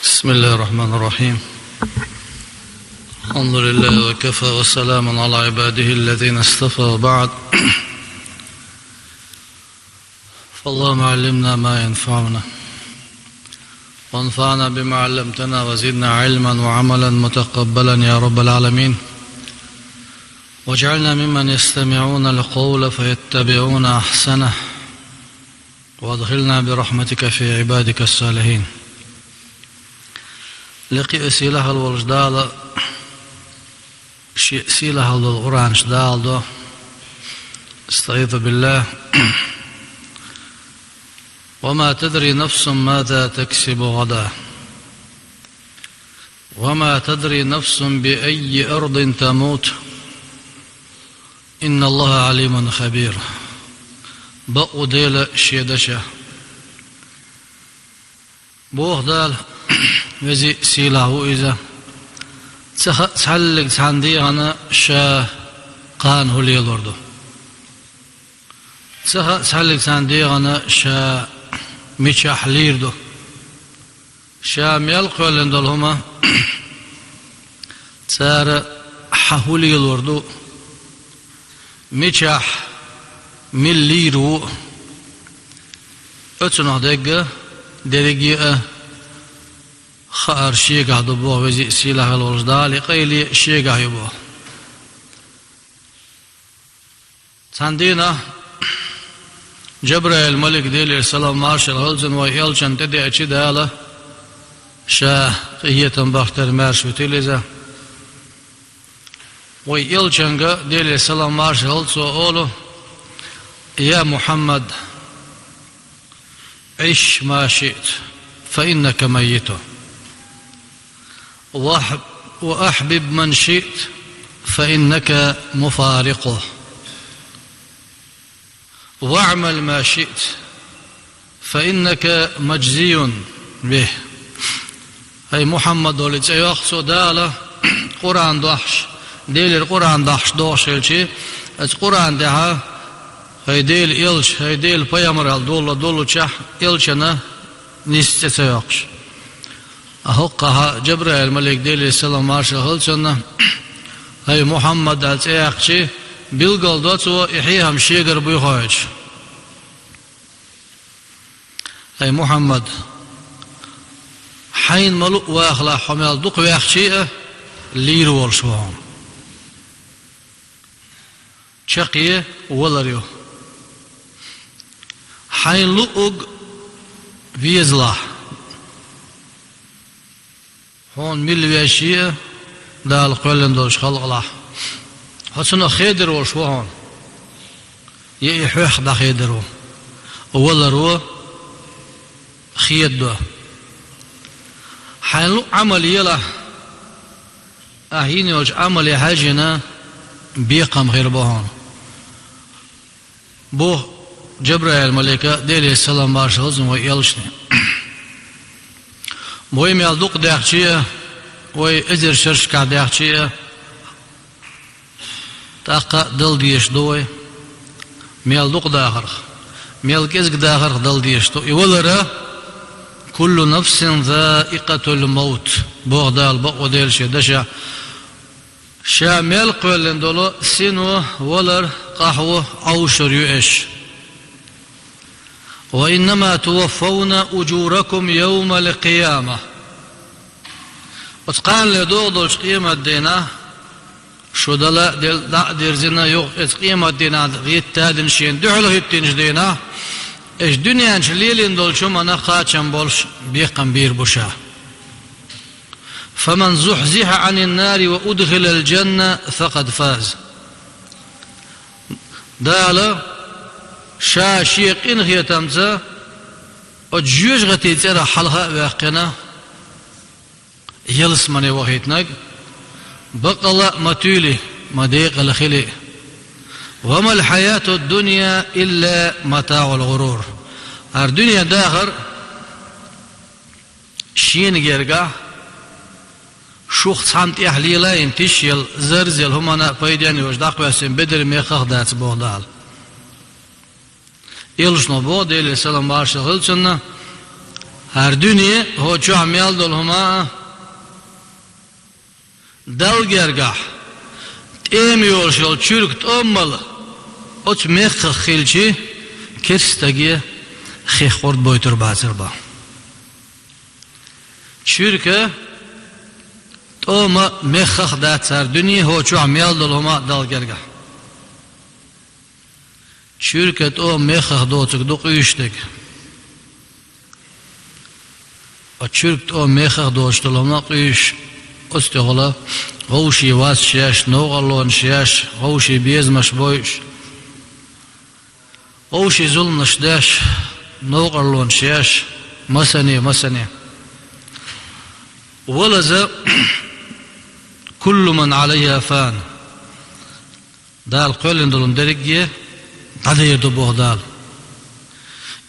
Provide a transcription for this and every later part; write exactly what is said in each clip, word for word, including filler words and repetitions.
بسم الله الرحمن الرحيم. الحمد لله وكفى وسلام على عباده الذين اصطفى وبعد. فاللهم علمنا ما ينفعنا وانفعنا بما علمتنا وزدنا علما وعملا متقبلا يا رب العالمين. واجعلنا ممن يستمعون القول فيتبعون أحسنه. وأدخلنا برحمتك في عبادك الصالحين. Лекхе а сийлахьа а волчу Дала шен сийлахьалла долу Къуръан чу дала до. أستعيذ بالله. وما تدري نفس ماذا تكسب غدا. وما تدري نفس بأي أرض تموت. إن الله عليم خبير. Бакъ ву Дела шен дашах. Боху Дала, веза а сийлахь ву Иза. Ца хаьа цхьаллиг цхьана дегӀана ша кхана хӀун лелор ду. Ца хаьа цхьаллиг цхьана дегӀана ша мичахь лийр ду. Ша мел кхоьллина долу хӀума, цара хьан хӀун лелор ду, мичахь мила лийр ву, оцунах дерг а, дерриге а хаар шегахь ду боху веза а сийлахь волчу Дала, и къайле а шегахь ю боху. Цхьана дийнахь Джабраил-малик, Делера салам маршалла хуьлда цунна, вай элчанна тӀедеача Дала, ша къинхетам бахийтар маьрша витийла иза. Вай элчанга, Делера салам маршалла хуьлда, цо олу: «Я Мухьаммад, عش ما شئت فإنك ميت. وأحب، وأحبب من شئت فإنك مفارقه. واعمل ما شئت فإنك مجزي به». ХӀай Мухьаммад олий цӀе йоккху цо Дала, Къуръан дохьуш, Делера Къуръан дохьуш дохуш хилча, оцу Къуръан тӀехь, хӀай Делан элча, хӀай Делан пайхамар аьлла дола долучохь, элчанна нийса цӀе ца йоккхуш. А хӀокхахь Джабраил-малик, Делера салам маршалла хуьлда цунна, хӀай Мухьаммад аьлла цӀе яьккхича, билгалдо цо и хьехам шегара буй хоуьйтуш. ХӀай Мухьаммад, хьайна ма-луъу вахалахь, хьо мел дукха ваьхча а, лийр волуш ву хьуна. Чаккхе валар ю. Хьайна луъург везалахь. Хьуна мила веза а, Дала кхоьллина долчу халкъалахь, хьо цунах хедар волуш ву хьуна, я и хьоьх дӀахедар ву. Валаро хедадо. Хьайна луъу Ӏамал елахь, ахь йина йолчу Ӏамале хьаьжжина бекхам хир бу хьуна. Боху Джабраил-малика, Делера салам маршалла хуьлда цунна, вай элчане. Вай мел дукха даьхча а, вай эзар шерашкахь даьхча а, тӀаккха а дала дезаш ду вай. Мел дукха дахарх, мел кӀезиг дахарх дала дезаш ду. И валар а, «كل نفس ذائقة الموت», боху Дала бакъо Делан шен дашехь. Ша мел кхоьллина долу сино валар, къахьо Ӏовшур ю аша. «وإنما توفون أجوركم يوم القيامة». Оцу кханале догӀу долчу къематдийнахь шу дала а делла, дӀа а дирзина, юха оцу къематдийнахь гӀетта а дина, шена дуьхьал хӀиттинчу дийнахь, аша дуьнен чу лелийна долчу хӀуманах кхачам болуш бекхам бийр бу ша. «فمن زحزح عن النار وأدخل الجنة فقد فاز». Дала ша шен къинхетамца оцу жоьжахатин цӀерах хьалха а ваьккхина, ялсамане вахийтинарг, бакъалла а ма туьйли, ма декъала хили. «وما الحياة الدنيا إلا متاع الغرور». ХӀара дуьнен дахар шена гергахь, шух цхьамма тӀехь лела а йина тишъелла, зарзелла, хӀуманна а пайденна йолуш дӀакхоьссина бедаран мехах а дац, боху Дала. Элчано боху, Делера салам маршалла хуьлда цунна: ХӀара дуьне, хӀокху чохь мел долу хӀума а, Далла гергахь тӀема йолуш йолу чуьрка тӀом мала оцу мехках хилчи, керста стаге хих къурд бойтур бацар бан. Чуьрка тӀома мехках дац хӀара дуьне, хӀокху чохь мел долу хӀума а Далла гергахь. Чуьрка тӀома мехках доцург ду къуьйсуш дерг. Оцу чуьрка тӀома мехках доцуш долу хӀума къуьйсуш, оцу тӀехула вовшийн вас еш, новкъарлонаш еш, вовшийн безамаш бойуш, вовшийн зуламаш деш, новкъарлонаш еш, масане, масане. Валаза, куллу ман Ӏалайха фан. Дала кхоьллина долу дерриге дӀадер ду боху Дала.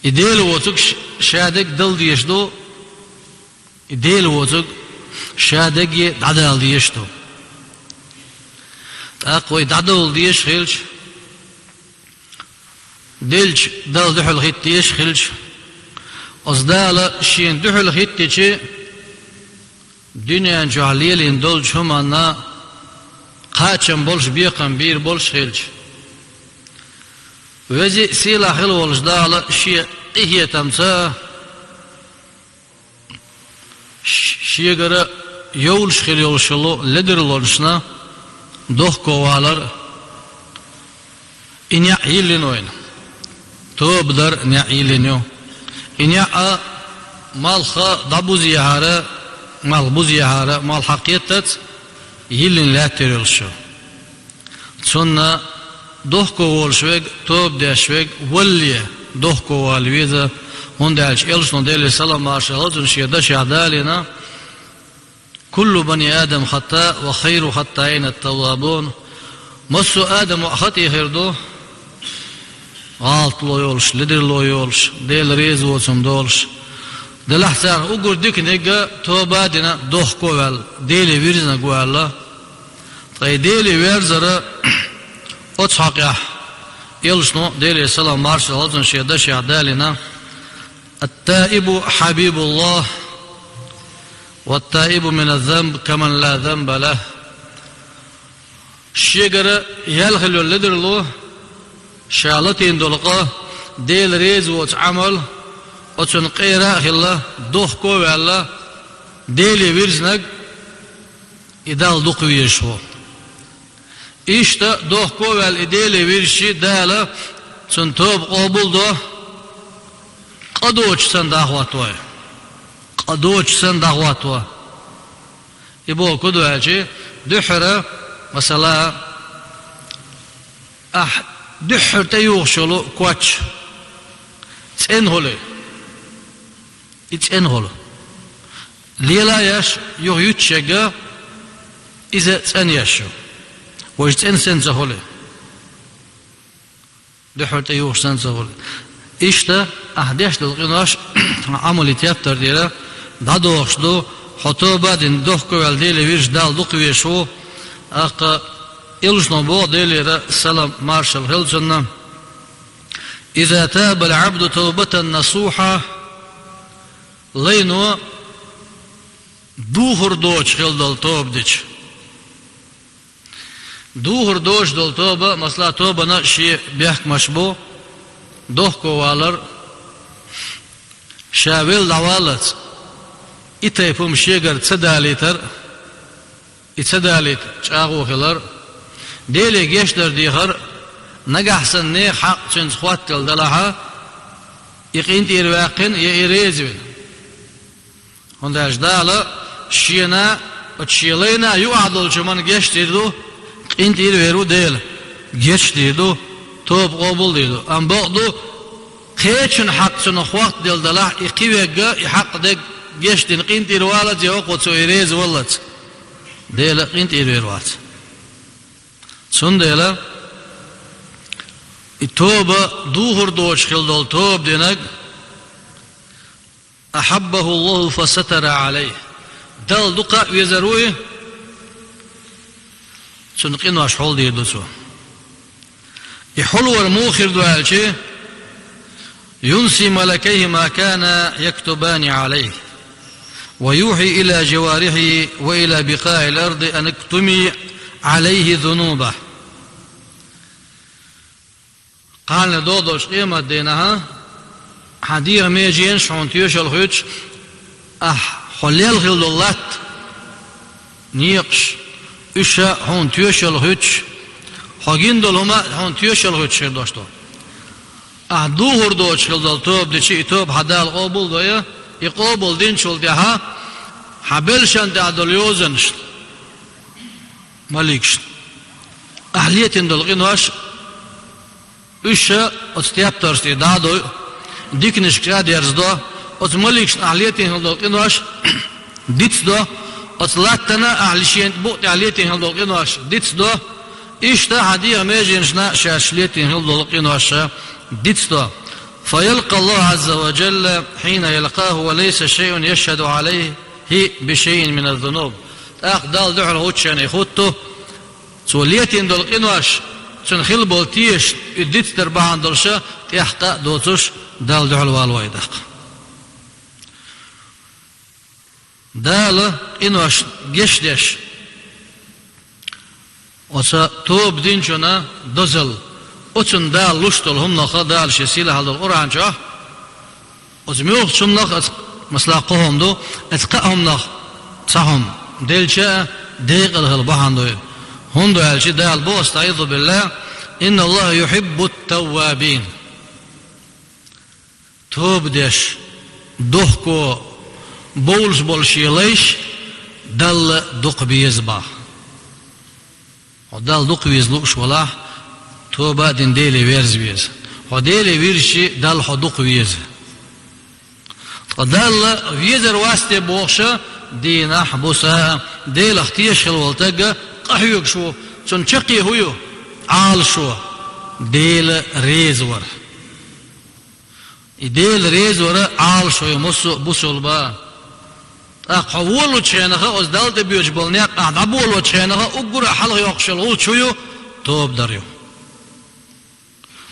И Дела воцург ш-, ша дерг дала дезаш ду, и Дела воцург ша дерриге дӀадала дезаш ду. ТӀаккха вай дӀадовла дезаш хилча, делча Далла дуьхьал хӀитта дезаш хилча, оцу Дала шена дуьхьал хӀиттичи, дуьнен чохь лелийна долчу хӀуманна кхачам болуш, бекхам бийр болуш хилча, веза а, сийлахь а хила волчу Дала шен къинхетамца ш-, шегара йовлуш хила йолуш йолу ледарлонашна дохковалар, и неӀ йиллина вайна. Тоба дар неӀ йиллина ю. И неӀ а малх дӀабузахьара, малх бузахьара, малх хьакхеттац йиллина лаьттара йолуш ю. Цунна дохко волуш верг, тоба деш верг валле дохко вала веза, хӀунда аьлча элчано, Делера салам-маршалла хуьлда цунна, шен дашехь далийна: «Куллу бани Адам хатта, ва хайру хаттаина ат-таввабун». Массо а адам хатӀе хир ду, гӀалатло йолуш, ледарло йолуш, Дела реза воцург долуш. Делахь царах уггар диканиг а тоба а дина, дохко а ваьлла, Деле вирзинарг ву аьлла. Ткъа и Деле верзар а оцу хьокъехь, элчано, Делера салам-маршалла хуьлда цунна, шен дашехь далийна: «Ат-таибу хьабибуллахӀ, ва ат-таибу мина з-занб каман ла занба лахӀ». Шегара яьлла хила йолу ледарло, ша латийна долу къа, Дела реза воцу Ӏамал, оцунна къера а хилла, дохко а ваьлла, Деле вирзинарг, и Далла дукха везаш ву. Иштта дохко а ваьлла и Деле вирзичи, Дала цунна тоба къобал до, къа доцуш санна дӀахӀотто вай. Къа доцуш санна дӀахӀотто. И бохург ду аьлча, дуьххьара, масала, ахь дуьххьара тӀеюхуш йолу коч цӀена хуьлу. И цӀена хуьлу. Лела а еш, юха юьтуш ерг а, иза цӀена еш ю. Важа цӀена санна ца хуьлу. Дуьххьара тӀеюхуш санна ца хуьлу. Иштта, ахь деш долу къинош, Ӏамале тептар тӀера дӀадохуш ду, хьо тоба а дина, дохко а ваьлла, Деле вирзичи, Далла дукха везаш ву, тӀаккха элчано боху, Делера салам-маршалла хуьлда цунна: «Иза таба ал-Ӏабду тавбатан насухьа», лайно духар доцуш хила долу тоба дича. Духар доцуш долу тоба, масала, тобанан шен бехкамаш бу: дохко валар, ша велла дӀаваллалц и тайпа хӀума шегара ца далийтар, и ца далийта чӀагӀо хилар, Деле гечдар дехар, нагахь санна нехан хьакъ цуьнца хоттаделла делахь а, и къинтӀера ваьккхина я и реза вина. ХӀунда аьлча Дала шена, оцу шен лайна юкъахь долчу хӀуманна гечдийр ду, къинтӀера вер ву Дела, гечдийр ду, тоба къобалдийр ду. Амма бакъ ду, кхечун хьакъ цунах хоттаделла делахь, и кхин верг а и хьакъ дерг гечдина къинтӀера валлалц я вакхо цо и реза валлалц, Дела къинтӀера вер вац. Цундела и тоба духар доцуш хила долу тоба динарг, «ахьаббаху Аллаху фа сатара Ӏалайхи». Далла дукха а везар вуй, цунна къинош хьулдийр ду цо. И хьулвар муха хир ду аьлча, ينسي ملكيه ما كانا يكتبان عليه، ويوحي إلى جوارحه وإلى بقاع الأرض أن اكتبوا عليه ذنوبه. Кхална догӀу долчу къематдийнахь хьан дегӀан меженаш хьуна тоьшалла хуьттуш, ахь хьо лелла хилла долу латта, некъаш, уьш а хьуна тоьшалла хуьттуш, хьо гина долу хӀума а хьуна тоьшалла хуьттуш хир долуш ду. Ахь духур доцуш хилла долу тоба дича, и тоба хьан Дала къобал а дой, и къобал динчул тӀаьхьа хьан белшан тӀехь долу йозанаш, маликашна, ахь летийна долу къинош, уьш а оцу тептаршна тӀе дӀа а дой, диканашка чӀагӀдерзадо, оцу маликашна ахь летийна хилла долу къинош дицдо, оцу латтана ахь шена букъа тӀехь летийна хилла долу къинош дицдо, иштта хьан дегӀан меженашна шаьш летийна хилла долу къинош дицдо. فيلقى الله عز وجل حين يلقاه وليس شيء يشهد عليه بشيء من الذنوب. ТӀаккха Далла дуьхьал гӀуттучу хенахь хӀутту, цо летийна долу къинош, цуьнан хилла болу тешаш, и дицдар бахьана долуш, тӀехь къа а доцуш, Далла дуьхьал валавой тӀаккха. Дала къинош гечдеш, оцу тоба динчунна дозалла, оцунна Дала луш долу хӀуманах Дала шен сийлахь долу Къуръан чохь, оцу муьлххачу хӀуманах, оцу, масала, кхо хӀума ду, оцу кхаа хӀуманах цхьа хӀума делча а, декъала хила бахьана ду и. ХӀунда аьлча Дала боху, أستعيذ بالله: إن الله يحب التوابين. Тоба деш, дохко бовлуш болу шен лайш Далла дукха беза боху. Хьо Далла дукха веза лууш валахь, тоба а дина Деле верза веза. Хьо Деле вирзича, Далла хьо дукха веза. Ткъа Далла везар вац те бохуш, дийнахь, буса а Делах тешаш хила волу стаг къахьоьгуш ву, цунна чаккхе хӀун ю? Ӏалашо, Дела реза вар. И Дела реза вар Ӏалашо ю массо а бусалба. ТӀаккха хьо волучу хенахь, оцу Далла тӀебоьдуш болу некъ ахь дӀаболочу хенахь, уггар а хьалха йоккхуш йолу гӀулч хӀун ю? Тоба дар ю.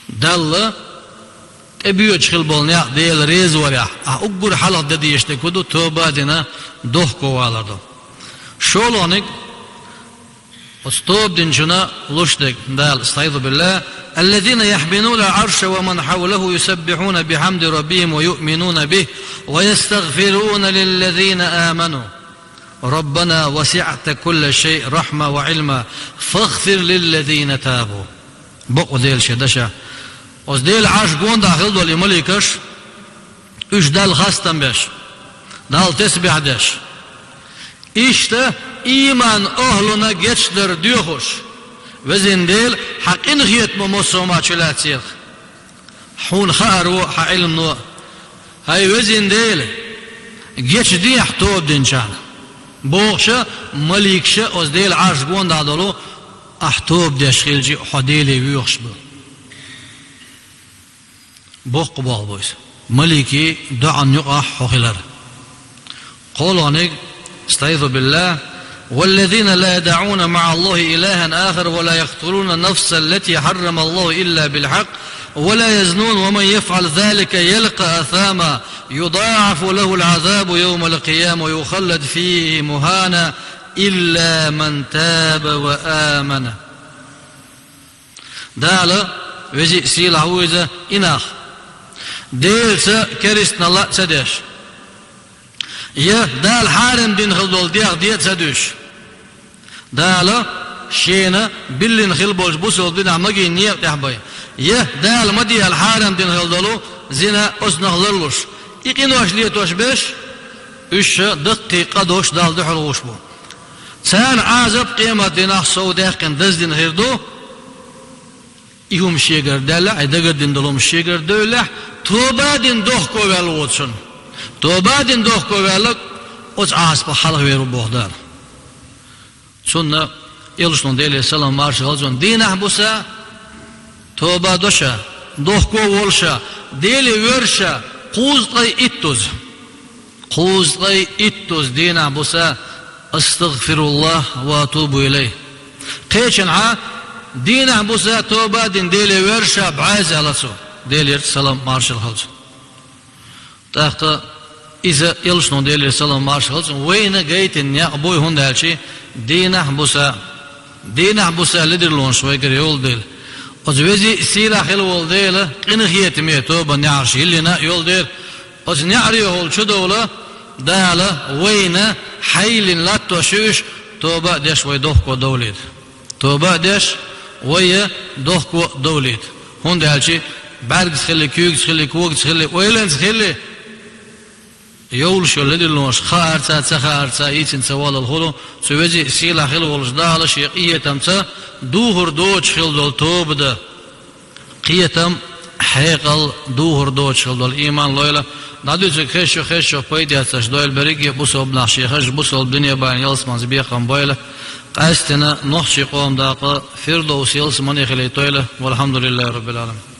Далла тӀебоьдуш хила болу некъ Дела реза варехь, ахь уггар а хьалха дан дезаш дерг хӀун ду? Тоба а дина, дохко валар ду. ШолгӀаниг, оцу тоба динчунна луш дерг Дала, أستعيذ بالله: الذين يحملون العرش ومن حوله يسبحون بحمد ربهم ويؤمنون به ويستغفرون للذين آمنوا ربنا وسعت كل شيء رحمة وعلما فاغفر للذين تابوا. Бакъ ву Дела шен дашехь. Оцу Делан Ӏарш гондахь хила долу и маликаш, уьш Далла хастам беш, Далла тесбихь деш, иштта ийман охӀлунна гечдар доьхуш: «Везан Дела, хьан къинхетамо массо а хӀума чулаьцнарг, хьуна хаарво, хьан Ӏилмано. ХӀай везан Дела, гечдехьа тоба динчарна», — бохуш, маликаш оцу Делан Ӏарш гондахь долу, ахь тоба деш хилча, хьо Деле воьхуш бу. Боккха болх бу иза, маликийн доӀанна юкъахь хьо хилар. КхоалгӀаниг, أستعيذ بالله: والذين لا يدعون مع الله إلها آخر ولا يقتلون النفس التي حرم الله إلا بالحق ولا يزنون ومن يفعل ذلك يلق أثاما يضاعف له العذاب يوم القيامة ويخلد فيه مهانا إلا من تاب وآمن. Дала, веза а сийлахь а ву иза, и нах, Делаца керстаналла а ца деш, я Дала хьарам дина хила долу дегӀ де а ца дуьйш, Дала шена биллина хила болчу бусалба динехь магийна некъа тӀехь бай, я Дала ма де аьлла хьарам дина хила долу зина, оцунах ларлуш, и къинош летош берш, уьш даккхий къа долуш Далла дуьхьал гӀуш бу. Царна Ӏазап къематдийнахь сов даьккхина даздина хир ду, и хӀума шегара даьллехь, и дагардина долу хӀума шегара девллехь, тоба а дина дохко ваьлла воцучунна. Тоба а дина дохко ваьлларг оцу Ӏазапах хьалхавер ву боху Дала. Цунна, элчано, Делера салам-маршалла хуьлда цунна, дийнахь-буса тоба а до ша, дохко а волу ша, Деле воьрзу ша, кхузткъе иттаза. Кхузткъе иттаза дийнахь-буса: «أستغفر الله وأتوب إليه». Кхечанхьа дийнахь-буса тоба а дина Деле воьрзу ша бӀозза аьлла цо, Делера салам-маршалла хуьлда цунна. ТӀаккха иза, элчано, Делера салам-маршал хилда цунна, вайна гайтина некъ буй, хӀунда аьлча дийнахьа-буса, дийнахьа-буса ледарлонаш вайгара йолу дела. Оцу веза а, сийлахь а хилла волу Дела къинхетаме тобанан неӀарш йиллина йолу дела. Оцу неӀарехула чудовла Дала вайна хьайиллина латтош ю уьш, тоба а деш вай дохко довлийта. Тоба а деш, вай дохко а довлийта. ХӀунда аьлча бӀаьргаца хилли, куьйгаца хилли, когаца хилли, ойланца хилли, йовлуш йолу ледарлонаш хаарца а, ца хаарца а, йийцина ца валлал хуьлу, цу веза а, сийлахь а хилла волчу Дала шен къинхетамца духур доцуш хилла долу тоба дан. Кхетам, хьекъал, духур доцуш хилла долу ийман лойла. ДӀадуьйцург хезча, хезча пайда эцарш дойла берриге а бусалба нах, шен хазачу бусалба дине а, ялсаманца бекхам бойла. Къаьсттина нохчийн къоман дакъа Фирдовс ялсамане хилийтойла. Валхьамдулиллахи Раббил Ӏаламин.